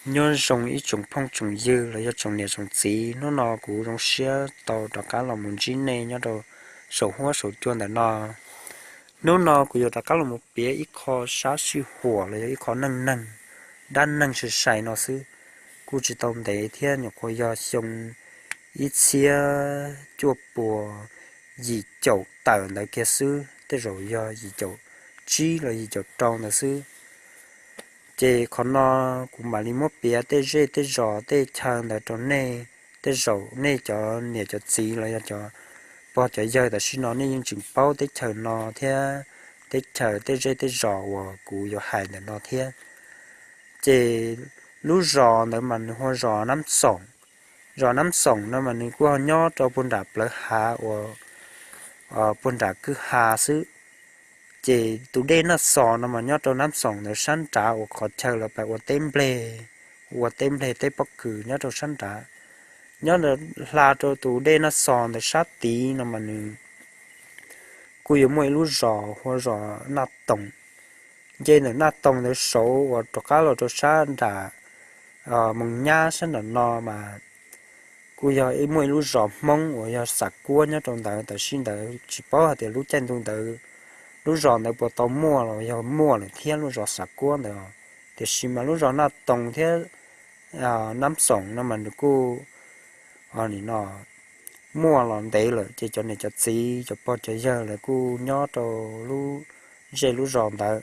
Nyob zoo ib tsoom phooj tsoom ywg los yog tsoom niam tsoom txiv, hnub no kuv zoo siab tau rov qab los mus ntsib nej nyob rau saum huab saum cua ntawm no. Hnub no kuv yuav rov qab los mus piav ib qho sab sij huam los yog ib qho neej neeg, dab neeg sai sai no xwb. Kuj tsis tau ntev thiab, nyuam qhuav yog xyoo ib txhiab cuaj puas yim caum tawm ntawd kiag xwb, tej zaum yog yim caum tsib los yim caum rau ntawd xwb. Ces qhov no kuv mam li muab piav tej zej tej zos tej chaw ntawd rau nej. Tej zaum nej cov niam cov txiv los yog cov pog cov yawg tam sim no nej yeej tseem paub teb chaws no thiab teb chaws tej zej tej zos uas kuv yuav hais ntawm no thiab. Ces lub zos ntawd mas nws hu ua zos Nab Xoom. Zos Nab Xoom no mas nws kuj ho nyob rau puag nram plawv hav uas puag nram kwj ha xwb. Ces tus dej Nab Xos no mas nyob rau Nab Xoom ntawd sab nrad uas qhov chaw lawv pais ua teb nplej, ua teb nplej teb pob kws nyob rau sab nrad. Nyob hla rau tus dej Nab Xos ntawd sab tid no mas nws kuj yuav muaj ib lub zos hu ua zos Naj Toos. Nce ntawm Naj Toos ntawd saud uas rov qab los rau sab nram Moos Nyab sab nram no mas kuj yog muaj ib lub zos Hmoob uas yog Xam Kuab nyob rau ntawd. Tam sim ntawd tsis paub hais tias lub caij ntu ntawd lub zos ntawd puas tau muaj los yog muaj lawm thiab lub zos Xam Kuab ntawd. Tiam sis mas lub zos Naj Toos thiab Nab Xoom no mas nws kuj no muaj los ntev lawm, ces cov niam cov txiv cov pog cov yawg lawv kuj nyob rau lub zej lub zos ntawd.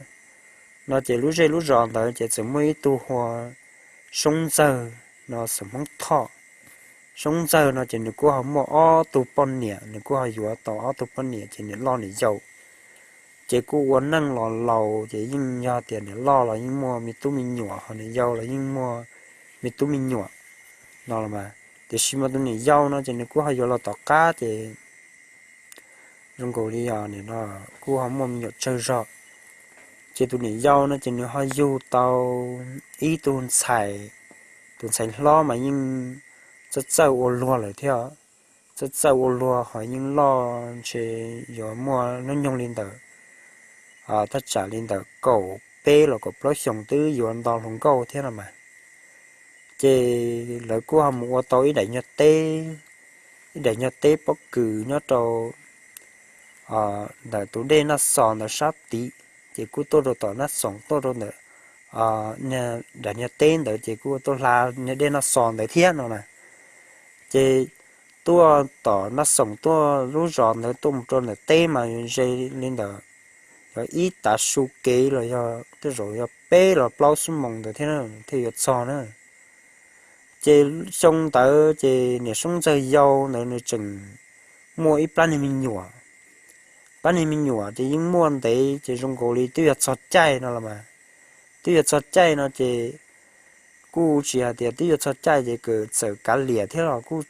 No ces lub zej lub zos ntawd ces txawm muaj ib tug hu ua Soob Ntxawg no xeem Hmoob Thoj. Soob Ntxawg no ces nws kuj ho muaj ob tug poj niam, nws kuj ho yuav tau ob tug poj niam ces niam loj niam yau. Ces kuj ua neej los laus ces yeej yog tias niam loj los yeej muaj me tub me nyuam, ho niam yau los yeej muaj me tub me nyuam no los mas. Tiam sis mas tus niam yau no ces nws kuj ho yuav los tom qab ces zoo nkaus li no kuj ho muaj me nyuam tsawg zog. Ces tus niam yau no ces nws ho yug tau ib tug ntxhais, tus ntxhais hlob mas yeej txawj txawj ua luag lawm thiab. Txawj txawj ua luag ho yeej loj ntshe yuav muaj hnub nyoog li ntawm thaj tsam li ntawm kaum peb los kaum plaub xyoos twb yuav nto hluas nkauj thiab no mas. Ces lawv kuj ho mus ua tau ib daim nyuag teb, ib daim nyuag teb pob kws nyob rau ntawm tus dej Naj Xos ntawd sab tid. Ces kuj tuaj rau tom Naj Xoos tuaj rau ntawm daim nyuag teb ntawd ces kuj tuaj hla dej Naj Xos ntawd thiab no na. Ces tuaj tom Naj Xoos tuaj lub zos ntawd tuaj mus rau ntawm teb mas ze li ntawm yog ib tav su kev los yog tej zaum yog peb los plaub xuab moos ntawd thiab thiaj yuav txog na. Ces xyoo ntawd ces niam Soob Ntxawg yau ntawd nws tseem muaj ib plab niag me nyuam. Plab niag me nyuam ces yeej muaj ntev ces zoo nkaus li twb yuav txog caij no los mas. Twb yuav txog caij no ces kuj tsis hais tias twb yuav txog caij ces kawm txawm kav liam thiab los kuj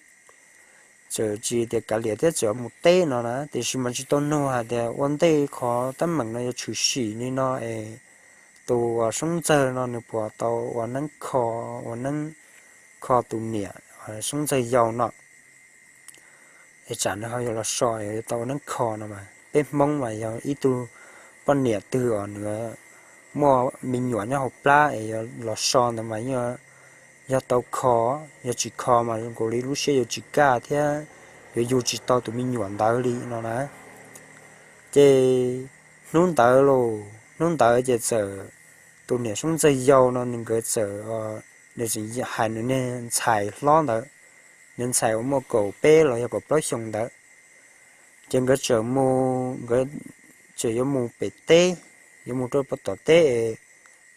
txawm tsis tias kav liam thiab txawm mus teb no na, tiam sis mas tsis tau nug hais tias ua ntej qhov teeb meem no yuav tshwm sim li no es tus uas Soob Ntxawg no nws puas tau ua neeb kho, ua neeb kho tus niam Soob Ntxawg yau no es tsam nws ho yuav los so yuav tau ua neeb kho no mas. Peb Hmoob mas yog ib tug poj niam twg uas nws muaj me nyuam nyob hauv plab es yuav los so ntawd mas yog tau kho, yog tsis kho mas zoo nkaus li lub siab yuav tsis kaj thiab yuav yug tsis tau tus me nyuam ntawd li no na. Ces hnub ntawd los hnub ntawd ces txawm tus niam Soob Ntxawg yau no nws nkawd txawm, nws tseem hais nws niag ntxhais hlob ntawd, nws ntxhais uas muaj kaum peb los yog kaum plaub xyoos ntawd, ces nkawd txawm mus, nkawd txawm yuav mus pem teb, yuav mus rau tom teb es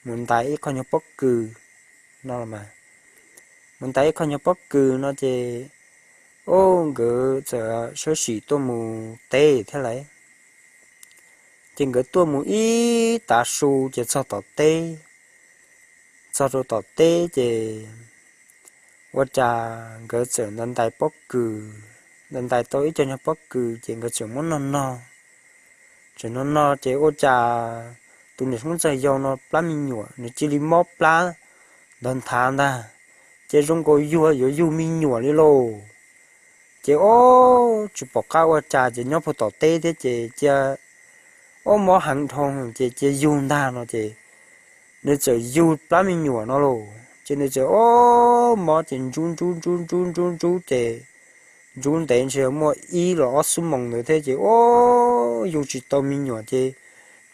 mus ntais ib qho nyuag pob kws no los mas. Mus ntais ib qho nyuag pob kws no ces, o, nkawd txawm sawb sim tuaj mus teb thiab lawm. Ces nkawd tuaj mus ib tav su ces txog tom teb, txog rau tom teb ces ua cas nkawd txawm ntais ntais pob kws, ntais ntais tau ib co nyuag pob kws ces nkawd txawm muab noj noj. Txawm noj noj ces ua cas tus niam Soob Ntxawg yau no plab me nyuam nws cia li mob plab ntawd nthav ntag, ces zoo nkaus yuav yug me nyuam li lauj. Ces o, tsis pom qab ua cas ces nyob puag tom teb thiab ces cia, o, mob heev dhau ces cia yug ntag no ces nws txawm yug plab me nyuam no lauj. Ces nws txawm ob mob ces ntsub ntsub ntsub ntsub ntsub ntsub ces ntsub ntev ntshe muaj ib los ob xuab moos ntawd thiab ces ob yug tsis tau me nyuam ces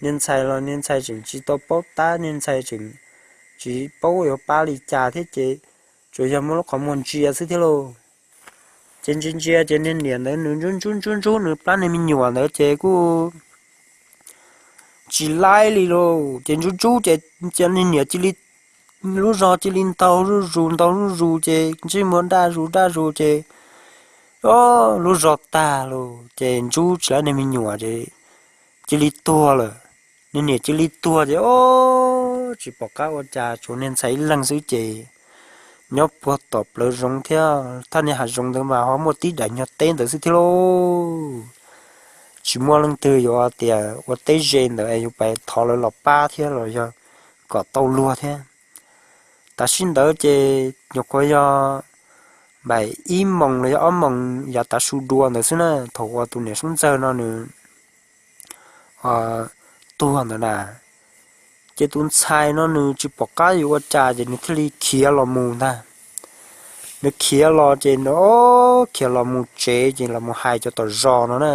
niag ntxhais los niag ntxhais tseem tsis tau paub tab, niag ntxhais tseem tsis paub yuav pab li cas thiab ces tsuas yog muab lub qhov muag ntsia xwb thiab lauj. Ces ntsia ntsia ces niag niam ntawd nws ntsub ntsub ntsub ntsub nws plab niag me nyuam ntawd ces kuj tsis laib li lauj. Ces ntsub ntsub ces niag niam cia li, lub zog cia li ntaug zuj zus ntaug zuj zus ces ntsej muag daj zus daj zus ces lub zog tag lawm ces ntsub tsis laib niag me nyuam ces cia li tuag lawm. Niag niam cia li tuag ces ob tsis pom qab ua cas, tsuas niag ntxhais ib leeg xwb ces nyob puag tom plawv zoov thiab thaj niag hav zoov ntawd mas ho muaj tib daim nyuag teb ntawd xwb thiab lauj. Tsis muaj leej twg yuav tias ua teb ze ntawd es yus pais thov lawv los pab thiab los yog kom tau luag thiab. Tam sim ntawd ces nyuam qhuav yog npaum ib moos los yog ob moos yav tav su dua ntawd xwb na, thaum uas tus niam sub ntxawg no nws tuag ntawd na. Ces tus ntxhais no nws tsis pom qab yuav ua cas ces nws thiaj li khiav los mus ntag. Nws khiav los ces nws khiav los mus tsev ces los mus hais cov tom zos no na.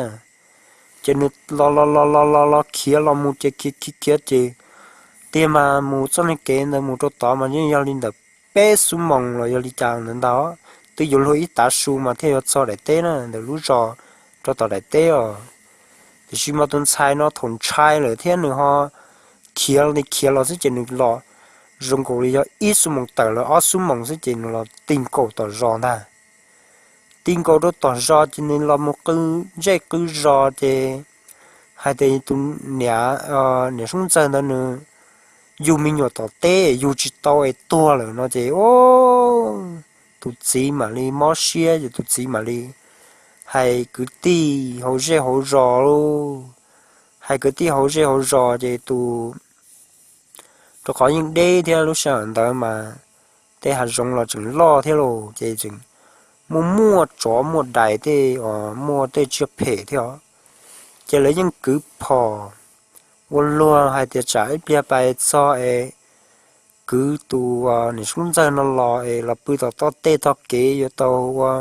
Ces nws los los los los los los khiav los mus ces khiav khiav khiav ces tiag mas mus txoj niag kev ntawd mus rau tod mas yeej yog li ntawm peb xuab moos los yog li cas ntawd ntag. Twb yuav luag ib tav su mas thiaj yuav txog daim teb na, ntawm lub zos rau tom daim teb os. Tiam sis mas tus ntxhais no thaum ntshai lawm thiab nws ho khiav li khiav los xwb ces nws los zoo nkaus li yog ib xuab moos tawm los ob xuab moos xwb ces nws los ti nkaus tom zos ntag. Ti nkaus rau tom zos ces nws los mus qw zej qw zos ces hais tias tus niam, niam sub ntxawg ntawd nws yug me nyuam tom teb yug tsis tau es tuag lawm no ces tus txiv mam li mob siab ces tus txiv mam li hais kwv tij hauv zej hauv zos lauj. Hais kwv tij hauv zej hauv zos ces tus, rau qhov yeej deb thiab lub sij hawm ntawd mas tej hav zoov los tseem loj thiab lauj ces tseem muaj muaj tsov muaj dais tej os, muaj tej tsiaj phem thiab os. Ces lawv yeej kwv phom ua luag hais tias tsam ib pliag pais txog es kwv tus niam sub ntxawg no los es los pw tom toj tej tog kev yuav tau ua,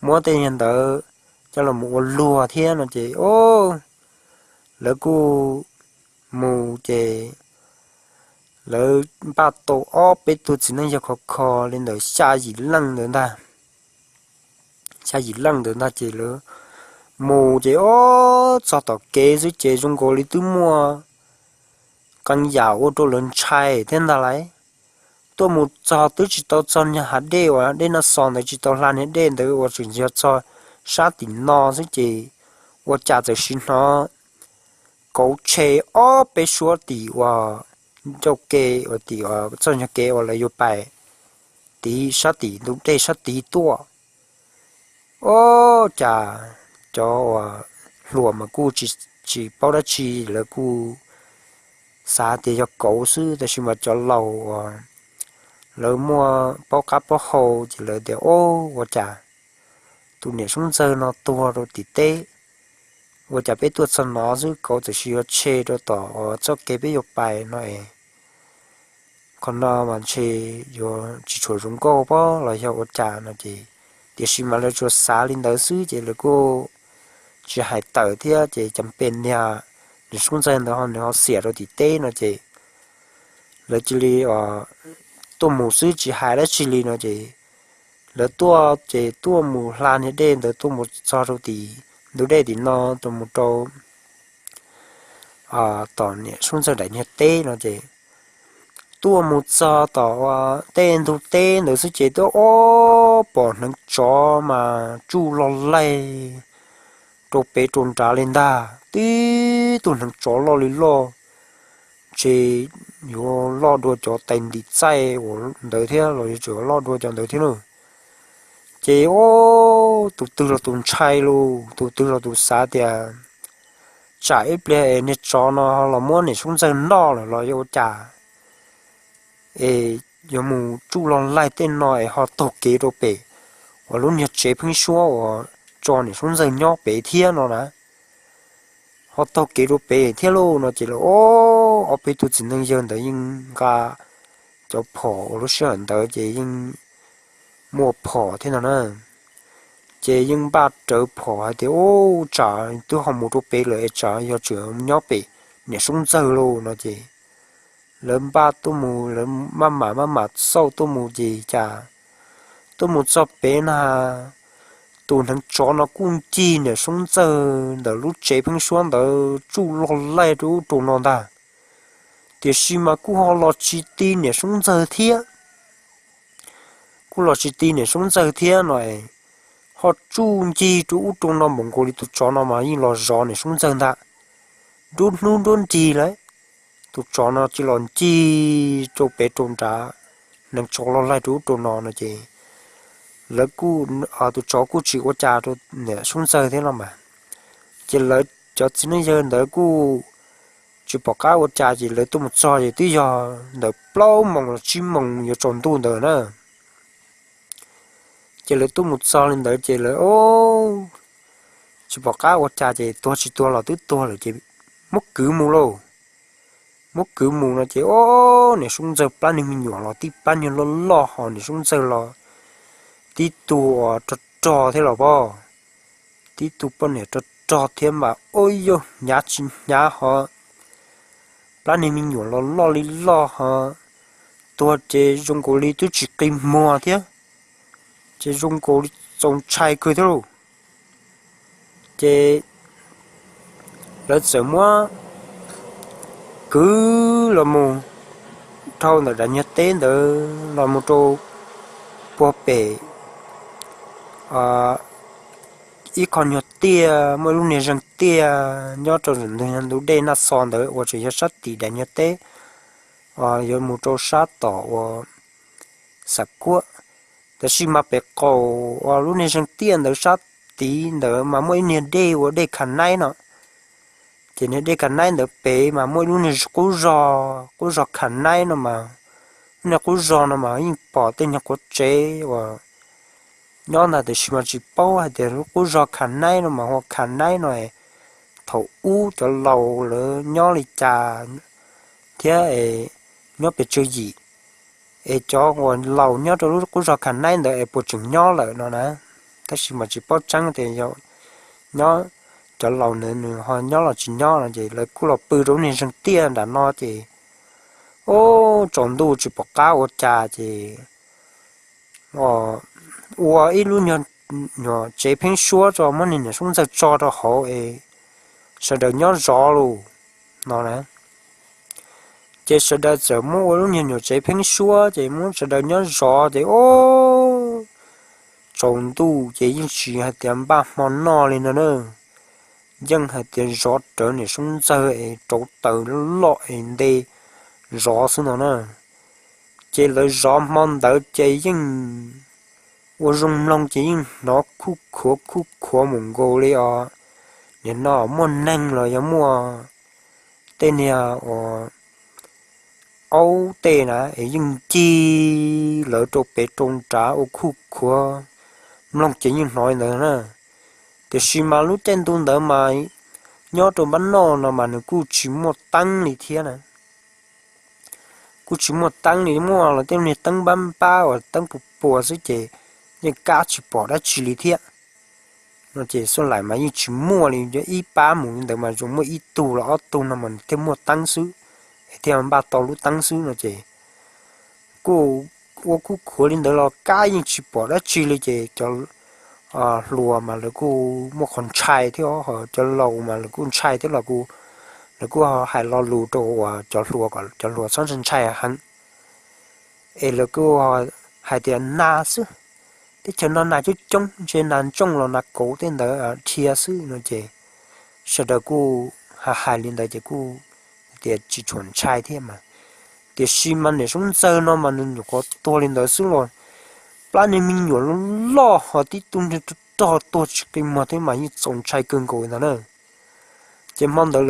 muab tej nyuag ntawd coj los mus ua luag thiab no ces lawv kuj mus ces lawv npaj tau ob peb tug txiv neej yawg khov kho li ntawm xya yim leej ntawd ntag. Xya yim leej ntawd ntag ces lawv mus ces ob txog tom kev xwb ces zoo nkaus li twb muaj qee yam ua rau lawv ntshai thiab ntag lauj. Tuaj mus txog twb tsis tau txog niag hav dej uas dej Naj Xos ntawd, tsis tau hla niag dej ntawd uas tseem yog txog sab tim no xwb ces ua cas txawm sim hnov kauv tshe ob peb suab tim uas ncauj ke uas tim txoj nyuag kev uas lawv yuav pais tiv sab tim ntug dej sab tid tuaj. Ob, cas cov uas hluas mas kuj tsis paub dab tsi, lawv kuj xav tias yog kauv xwb, tab sis mas cov laus uas lawv muaj paub qab paub hau ces lawv tias, Ob, ua cas tus niam sub ntxawg no tuag rau tim teb, ua cas peb tuaj txog no xwb kauv txawm sis yuav tshe rau tom uas txoj kev peb yuav pais no es, qhov no mas ntshe yuav tsis tshua zoo nkauj pob los yog ua cas no ces, tiam sis mas lawv tsuas xav li ntawd xwb ces lawv kuj tsis hais tawm thiab ces cas pes niag niam sub ntxawg ntawd ho nws ho xiam rau tim teb no ces lawv cia li tuaj mus xwb tsis hais dab tsi li no ces lawv tuaj ces tuaj mus hla niag dej ntawd tuaj mus txog rau tim ntug dej tim no tuaj mus rau tom niam sub ntxawg daim niag teb no ces tuaj mus txog tom tej ntug teb ntawd xwb ces twb ob pom hneev tsov mas tsuj log laig rau pem rau nrad li ntag. Tib tug hneev tsov loj li loj, ntshe yuav loj dua cov tais ntim txaij uas ntawd thiab los yuav tsum loj dua cov ntawd thiab na. Ces ob, tus twg los tus ntshai lauj, tus twg los tus xav tias tsam ib pliag es niag tsov no los muab niam sub ntxawg noj lawm los yog ua cas es yuav mus tsuj log laig tej no es ho taug kev rau pem uas lub niag tsev pheeb suab uas tso niam sub ntxawg nyob pem thiab no na, ho taug kev rau pem thiab lauj no ces lawv ob, ob peb tug txiv neej yawg ntawd yeej nqa cov phom uas lub sij hawm ntawd ces yeej muaj phom thiab no na. Ces yeej npaj rawv phom hais tias, Ub, tsam twb ho mus rau pem lawm es tsam yog tseem nyob pem niam Soob Ntxawg lauj, no ces lawv npaj tuaj mus, lawv maj mam maj mam xauj tuaj mus ces cas tuaj mus txog pem na, tus hneev tsov no kuj ncig niam Soob Ntxawg ntawm lub tsev pheeb suab ntawd tsuj log laig rau ub rau no ntag. Tiam sis mas kuj ho los tsis ti niam Soob Ntxawg thiab. Kuj los tsis ti niam Soob Ntxawg thiab no, ho tsuj ncig rau ub rau no npaum nkaus li tus tsov no mas yeej los zov niam Soob Ntxawg ntag. Nruab hnub nruab nrig lawm, tus tsov no cia los ncig rau pem rau nrad, hneev tsov log laig rau ub rau no no ces lawv kuj, tus tsov kuj tsis ua cas rau niam Soob Ntxawg thiab no mas. Ces lawv cov txiv neej yawg ntawd kuj tsis pom qab ua cas ces lawv tuaj mus txog ces twb yog ntawm plaub moos los tsib moos yuav tsaus ntuj ntawd na. Ces lawv tuaj mus txog li ntawd ces lawv tsis pom qab ua cas ces tuag tsis tuag los twb tuag lawm ces muab kwv mus lauj. Muab kwv mus no ces o, niam Soob Ntxawg plab niag me nyuam los tib plab niag loj loj ho niam Soob Ntxawg los tib tug rog rog thiab los pom, tib tug poj niam rog rog thiab mas ua yog hnyav tsis hnyav ho plab niag me nyuam los loj li loj ho tuag ces zoo nkaus li twb tsis qi muag thiab, ces zoo nkaus li txaus ntshai kawg thiab lauj. Ces lawv txawm muab kwv los mus dhau ntawm daim nyuag teb ntawd los mus rau puag pem ib qho nyuag tiaj, muaj ib lub niag zeeg tiaj nyob rau ntug ntug dej Naj Xo ntawd uas tseem yog sab tim daim nyuag teb yuav mus rau sab tom uas Xam Kuab. Tab sis mas pem qaum uas lub niag zeeg tiaj ntawd sab tid ntawd mas muaj ib niag dej ua dej Kha Naib no. Ces niag dej Kha Naib ntawd pem mas muaj ib lub niag qub zog, qub zog Kha Naib no mas, lub niag qub zog no mas yeej pom tej nyuag qub tsev uas nyob ntag tiam sis mas tsis paub hais tias lub qub zog Kha Naib no mas hu ua Kha Naib no thaum ub cov laus lawv nyob li cas thiab es nyob pes tsawg yim, es cov uas laus nyob rau lub qub zog Kha Naib ntawd es puas tseem nyob lawm no na. Tab sis mas tsis paub tseeb tias nyob, cov laus ntawd nws ho nyob los tsis nyob no ces lawv kuj los pw rau lub niag zeeg tiaj nram no ces, o, tsaus ntuj tsis pom qab ua cas ces ua ib lub nyuag tsev pheeb suab tso, muab niag nyuam sub ntxawg tso rau hauv es sawv daws nyob zov lus no na. Ces sawv daws txawm muab ua lub niag nyuam tsev pheeb suab ces muab sawv daws nyob zov ces o, tsaus ntuj ces yeej tsis hais tias npaj hmo noj li no na. Yeej hais tias zov rawv niam sub ntxawg es rauv taws loj es nte zov xwb no na. Ces lawv zov hmo ntawd ces yeej ua zoo mloog ces yeej hnov khuj khuav khuj khuav mus nkaus li os. Nim no muaj neeg los yog muaj tej niag uas aub tej na es yeej ncig lawv rau pem rau nrad ua khuj khuav, mloog ces yeej hnov li ntawd na. Tiam sis mas lub caij ntu ntawd mas nyob rau npab noj no mas nws kuj tsis muaj teeb li thiab na. Kuj tsis muaj teeb li, muaj los tej niag teeb npab npab uas teeb puas puas xwb ces yeej kab tsis pom dab tsi li thiab. No ces xub laim mas yeej tsis muaj li, ib pab mus li ntawd mas zoo muaj ib tug los ob tug no mas thiaj muaj teeb xwb, es thiaj npaj tau lub teeb xwb no ces kuj ua khuj khuav li ntawd los kab yeej tsis pom dab tsi li ces cov hluas mas lawv kuj muaj qhov ntshai thiab, cov laus mas lawv kuj ntshai thiab los kuj, lawv kuj hais lo lus rau uas cov hluas kom cov hluas txhob ntshai heev. Es lawv kuj hais tias nas xwb, teb chaws no nas coob coob ntshe nas ntsooj los nas kauv tej ntawd dhia xwb no ces sawv daws kuj hais hais li ntawd ces kuj tias tsis tshua ntshai thiab mas. Tiam sis mas niam sub ntxawg no mas nws nyuam qhuav tuag li ntawd xwb los plab niag me nyuam loj loj ho tib tug niag rog rog tuag tsis qi muag thiab mas yeej txaus ntshai kawg nkaus li ntawd na. Ces hmo ntawd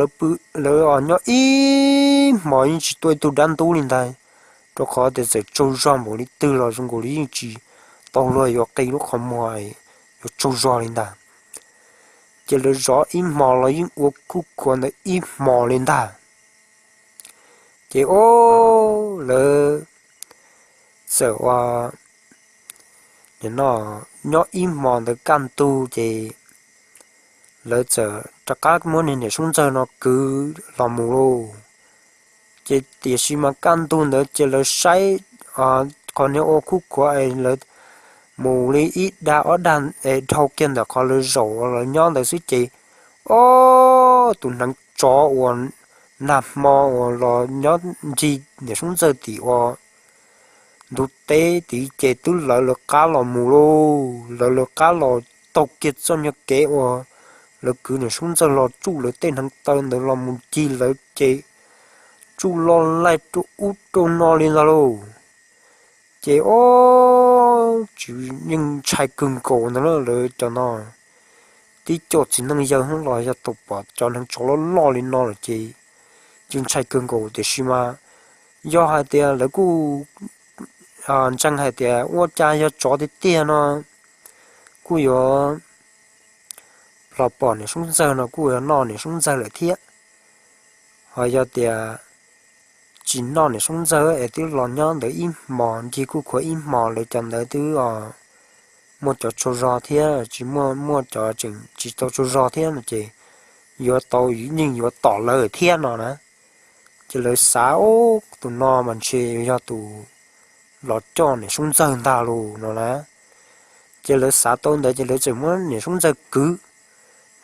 lawv nyob ib hmos yeej tsis tua ib tug dab ntub li ntag, rau qhov tias txawm tsaug zog npaum li twg los zoo nkaus li yeej tsis tau luag yuav qi lub qhov muag yuav tsaug zog li ntag. Ces lawv zov ib hmos los yeej ua khuj khuav ntawd ib hmos li ntag. Ces o, lawv txawm ua, nim no nyob ib hmo ntawd kaj ntug ces lawv txawm rov qab muab niag niam Soob Ntxawg no kwv los mus lauj. Ces tiam sis mas kaj ntug ntawd ces lawv saib qhov niag ua khuj khuav es lawv mus li ib dag ob dag es dhau kiag ntawm qhov lawv zaum lawv nyob ntawd xwb ces, ob, tus hneev tsov uas nag hmo uas los nyob ncig niam Soob Ntxawg tim ua ntug teb tid ces twb lawv lawv qab los mus lauj, lawv lawv qab los taug kiag txoj niag kev uas lawv kwv niam Soob Ntxawg los tsuj lawv tej hneev taw ntawd los mus ncig lawv ces tsuj loj laij rau ub rau no li ntag lauj. Ces ob, tsis yeej ntshai kawg nkaus ntag lawv cov no, tib co txiv neej yawg los yog tau pom cov hneev tsov loj loj li no lawm ces yeej ntshai kawg nkaus tiam sis mas yog hais tias lawv kuj ntseeg hais tias ua cas yog tsov tiag tiag no kuj yuav los pom niam Soob Ntxawg no kuj yuav noj niam Soob Ntxawg lawm thiab. Ho yog tias tsis noj niam Soob Ntxawg es twb los nyob ntawd ib hmos ncig khuj khuav ib hmos lawv cov ntawd twb muaj cov tsaug zog thiab tsis muaj, muaj cov tseem tsis tau tsaug zog thiab no ces yuav tau yeej yuav tom lawv thiab no na. Ces lawv xav ub tus no mas ntshe yog tus los coj niam Soob Ntxawg ntag los no na. Ces lawv xav tau ntawd ces lawv txawm muab niam Soob Ntxawg kwv,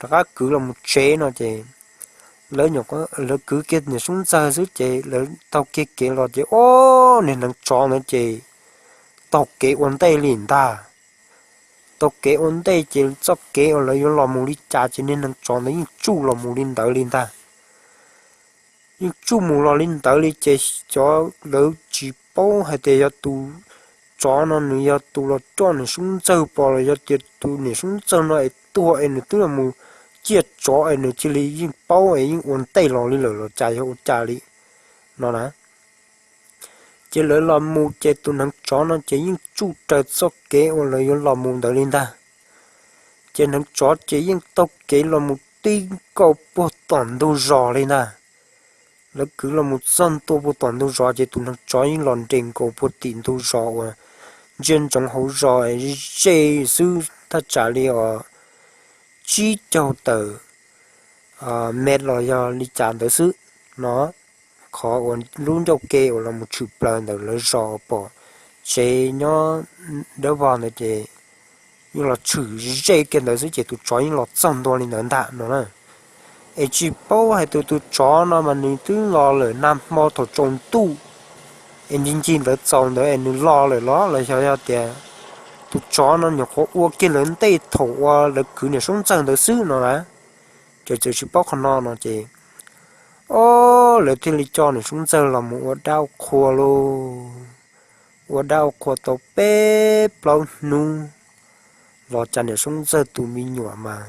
rov qab kwv los mus tsev no ces lawv, lawv kwv kiag niam Soob Ntxawg xwb ces lawv taug kiag kev los ces ob, niag hneev tsov ntawd ces taug kev ua ntej li ntag. Taug kev ua ntej ces txoj kev uas lawv yuav los mus li cas ces niag hneev tsov ntawd yeej tsuj los mus li ntawd li ntag. Yeej tsuj mus los li ntawd li ces cov lawv tsis paub hais tias yog tus tsov no nws yog tus los coj niam Soob Ntxawg pom los yog tias tus niam Soob Ntxawg no es tuag es nws twb los mus ciaj tsov es nws cia li yeej paub es yeej ua ntej los li lawm los cas yog ua cas li no na. Ces lawv los mus ces tus hneev tsov no ces yeej tsuj raws txoj kev uas lawv yuav los mus ntawd li ntag. Ces hneev tsov ces yeej taug kev los mus tib nkaus puag tom ntug zos li ntag. Lawv kwv los mus txog ntua puag tom ntug zos ces tus hneev tsov yeej los nres nkaus puag tim ntug zos uas ntsia ntsoov hauv zos ze xwb thaj tsam li os tsib caug tawm mev los yog li cas ntawd xwb no. Qhov uas lub ncauj ke uas los mus tshwm plaws ntawm lawv zos uas pom tsev nyob dawb vog ntawd ces yeej los tshwm ze kiag ntawd xwb ces tus tsov yeej los txog ntua li ntawd ntag no na. Es tsis paub hais tias tus tsov no mas nws twb los lawm nag hmo thaum tsaus ntuj es ncig ncig ntawd txaus ntawd es nws los lawm los los yog yog tias tus tsov no nyuam qhuav ua kiag lawv ntej thaum uas lawv kwv niam Soob Ntxawg ntawd xwb no na. Ces txawm tsis paub qhov no no ces ob, lawv thiaj li coj niam Soob Ntxawg los mus ua dab ua qhua lauj. Ua dab ua qhua tau peb plaub hnub los cas niam Soob Ntxawg tus me nyuam mas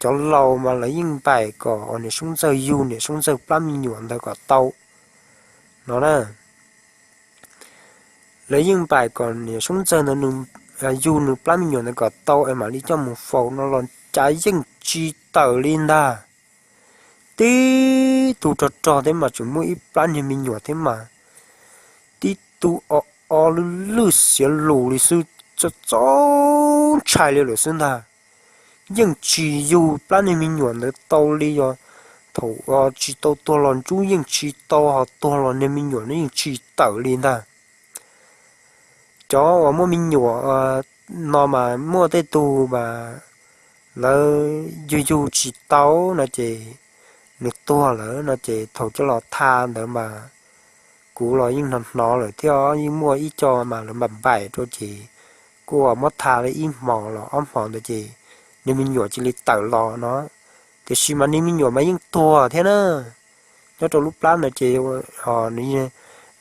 cov laus mas lawv yeej npaim kom niam Soob Ntxawg yug niam Soob Ntxawg plab me nyuam ntawd kom tau no na. Lawv yeej npaim kom niam Soob Ntxawg ntawd nws yug nws plab me nyuam ntawd kom tau es mam li coj mus faus no los cas yeej tsis tawm li ntag. Tib tug rog rog thiab mas tseem muaj ib plab niag me nyuam thiab mas tib tug o o lwj lwj xiav lus li xwb, txaus ntshai li lawm xwb ntag. Yeej tsis yug plab niag me nyuam ntawd tau li os. Thaum tsis tau tuag los ntsub yeej tsis tau, ho tuag los niag me nyuam no yeej tsis tawm li ntag. Cov uas muaj me nyuam no mas muaj tej tug mas lawv yug yug tsis tau no ces nws tuag lawm no ces thaum coj los tha ntawd mas kuv los yeej hnov hnov lawm thiab, yeej muaj ib co mas lawv npaim npaim rau ces kuj muab tha li ib hmos los ob hmos ntawd ces niag me nyuam cia li tawm los no. Tiam sis mas niag me nyuam mas yeej tuag thiab na. Nyob rau lub plab ntawd ces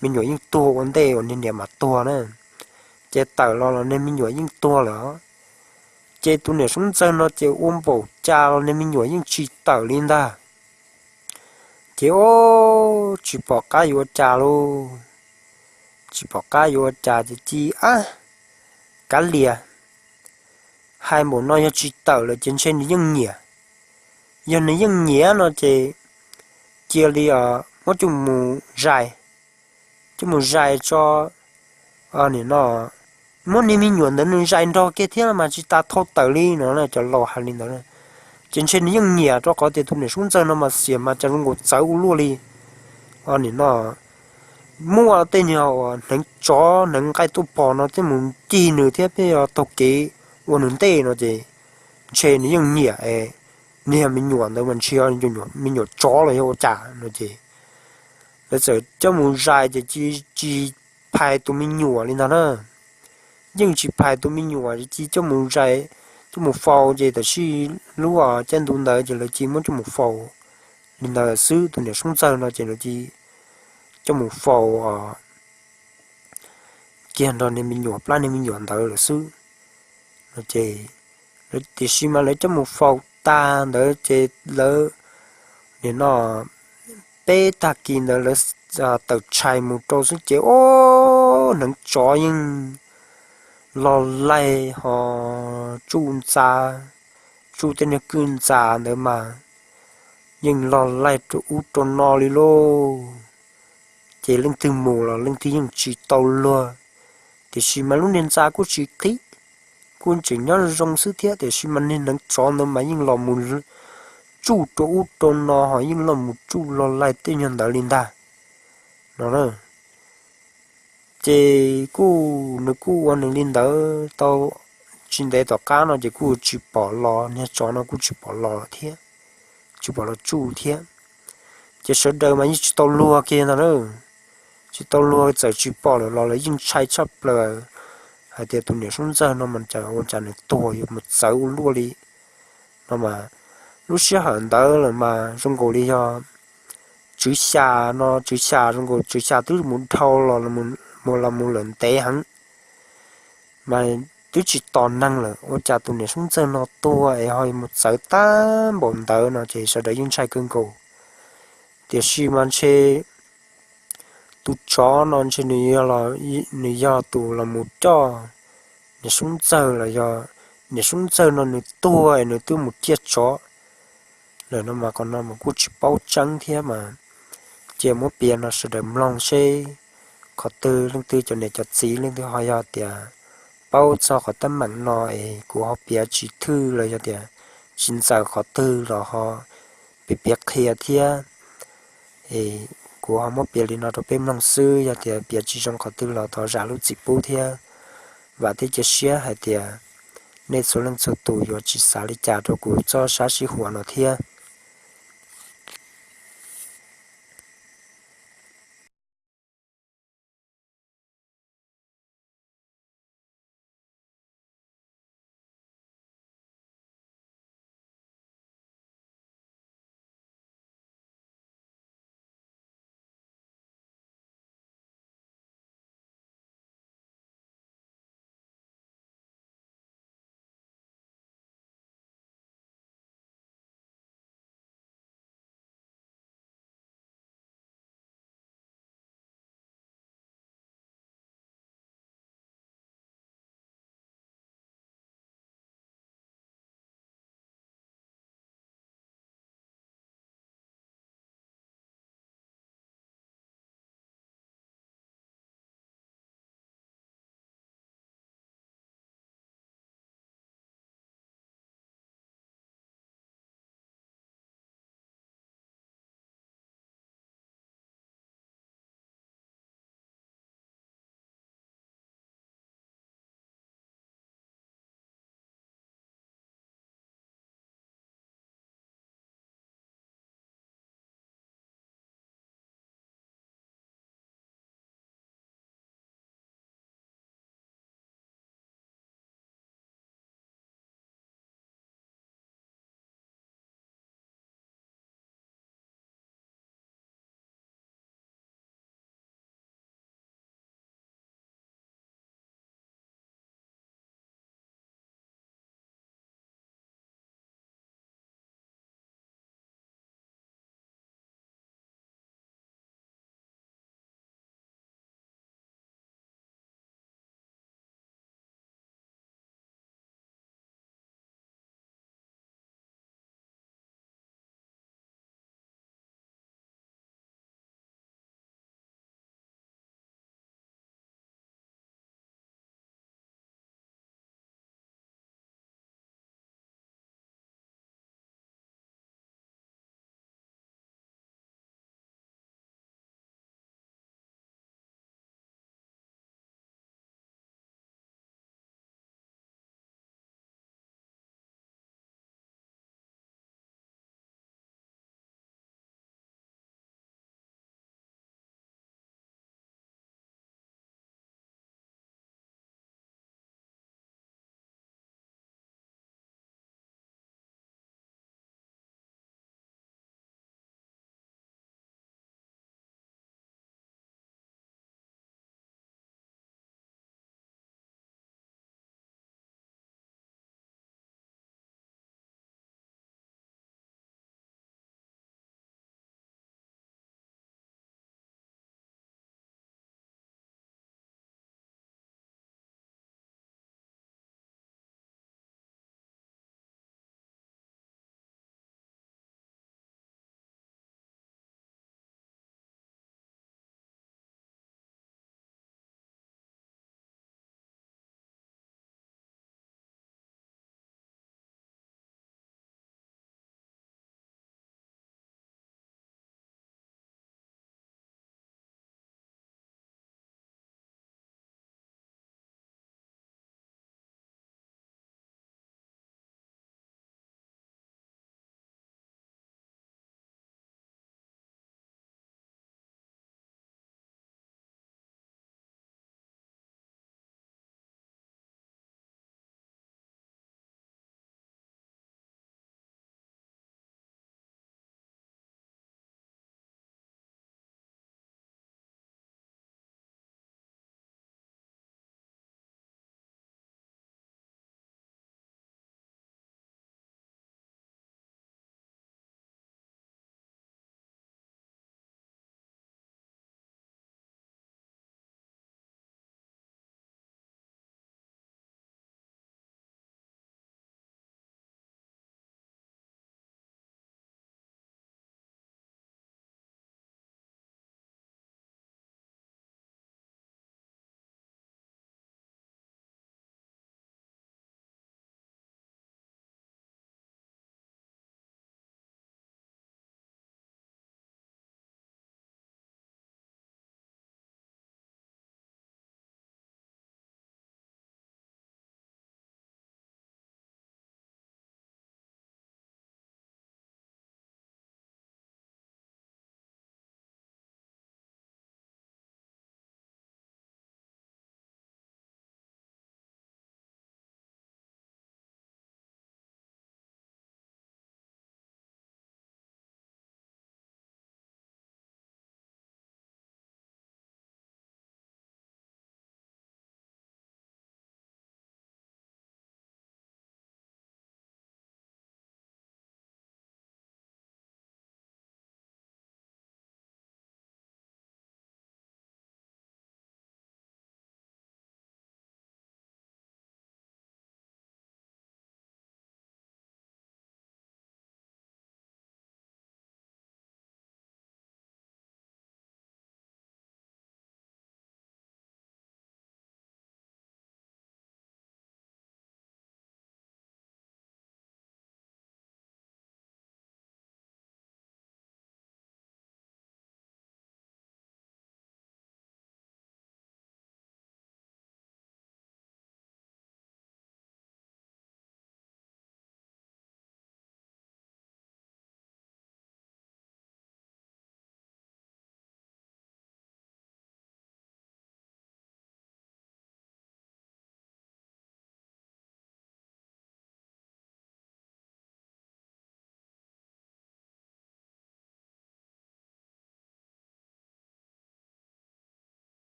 me nyuam yeej tuag ua ntej uas niag niam mas tuag na. Ces tawm los los niag me nyuam yeej tuag lawm. Ces tus niam Soob Ntxawg no ces ua npaum cas los niag me nyuam yeej tsis tawm li ntag. Ces o, tsis pom qab yuav ua cas lauj. Tsis pom qab yuav ua cas ces cia ab, kav liam, hais npaum no yog tsis tawm lawm ces ntshe nws yeej nyiam. Yog nws yeej nyiam no ces cia li muab coj mus zais, coj mus zais tso nim no muab niag me nyuam ntawd nws zais nrog kiag thiab mas tsis tas thau tawm li no, cov laus hais li ntawd. Ces ntshe nws yeej nyiam rau qhov tias tus niam sub ntxawg no mas xiam mas cas zoo nkaus txawv ua luaj li. Nim no muaj tej niag hneev tsov hneev nqaij tuaj pom no thiaj mus ncig nws thiab pheej taug kev ua nws ntej no ces ntshe nws yeej nyiam niag me nyuam ntawd mas ntshe yog me nyuam tsov los yog ua cas no ces lawv txawm coj mus zais ces tsis phais tus me nyuam li ntag na. Yeej tsis phais tus me nyuam, cia coj mus zais, coj mus faus ces tam sim lub caij ntu ntawd ces lawv cia muab coj mus faus li ntawd xwb. Tus niam sub ntxawg no ces lawv cia coj mus faus kiag nrog niag me nyuam, plab niag me nyuam ntawd lawm xwb. Tiam sis mas lawv coj mus faus tag ntawd ces lawv, nim no peb tag kis ntawd lawv tawm tshais mus rau xwb ces ua hneev tsov yeej log laig ho tsuj ntxa, tsuj tej niag kwj ntxa ntawd mas yeej log laig rau ub rau no li lauj. Ces leej twg mus los leej twg yeej tsis tau luag. Tiam sis mas lub niag ntxa kuj tsis qhib, kuj tseem nyob zoo xwb thiab, tiam sis mas niag hneev tsov ntawd mas yeej los mus tsuj rau ub rau no ho yeej los mus tsuj log laig tej nyuag ntawd li ntag no. Ces kuj nws kuj ua nws li ntawd tau tsis ntev tom qab no ces kuj tsis pom los, niag tsov no kuj tsis pom los thiab, tsis pom los tsuj thiab. Ces sawv daws mas yeej tsis tau luag kiag ntag na, tsis tau luag, txawm tsis pom lawm los lawv yeej ntshai tshaj plaws hais tias tus niam sub ntxawg no mas cas ua cas nws tuag yuav mus txawv ua luaj li no mas. Lub sij hawm ntawd lawm mas zoo nkaus li yog tswv xya no, tswv xya zoo nkaus tswv xya twb mus dhau los, mus los mus lawm ntev heev mas twb tsis tos neeg lawm, ua cas tus niam sub ntxawg no tuag es ho mus txawv tag npaum ntawd no ces sawv daws yeej ntshai kawg nkaus. Tiam sis mas ntshe tus tsov no ntshe nws yog tus los mus coj niam sub ntxawg los yog niam sub ntxawg no nws tuag es nws twb mus ciaj tsov lawm no mas, qhov no mas kuj tsis paub tseeb thiab mas. Cia muab piav no sawv daws mloog seb qhov twg, leej twg cov niam cov txiv leej twg ho yog tias paub txog qhov teeb meem no es kuv ho piav tsis thwj los yog tias tsis ntxaws qhov twg los ho piav piav qhia thiab es kuv ho muab piav li no rau peb mloog xwb, yog tias piav tsis zoo qhov twg los thov zam lub txim pub thiab. Vam thiab cia siab hais tias nej txhua leej txhua tus yuav tsis xav li cas rau kuv txoj sab sib huam no thiab.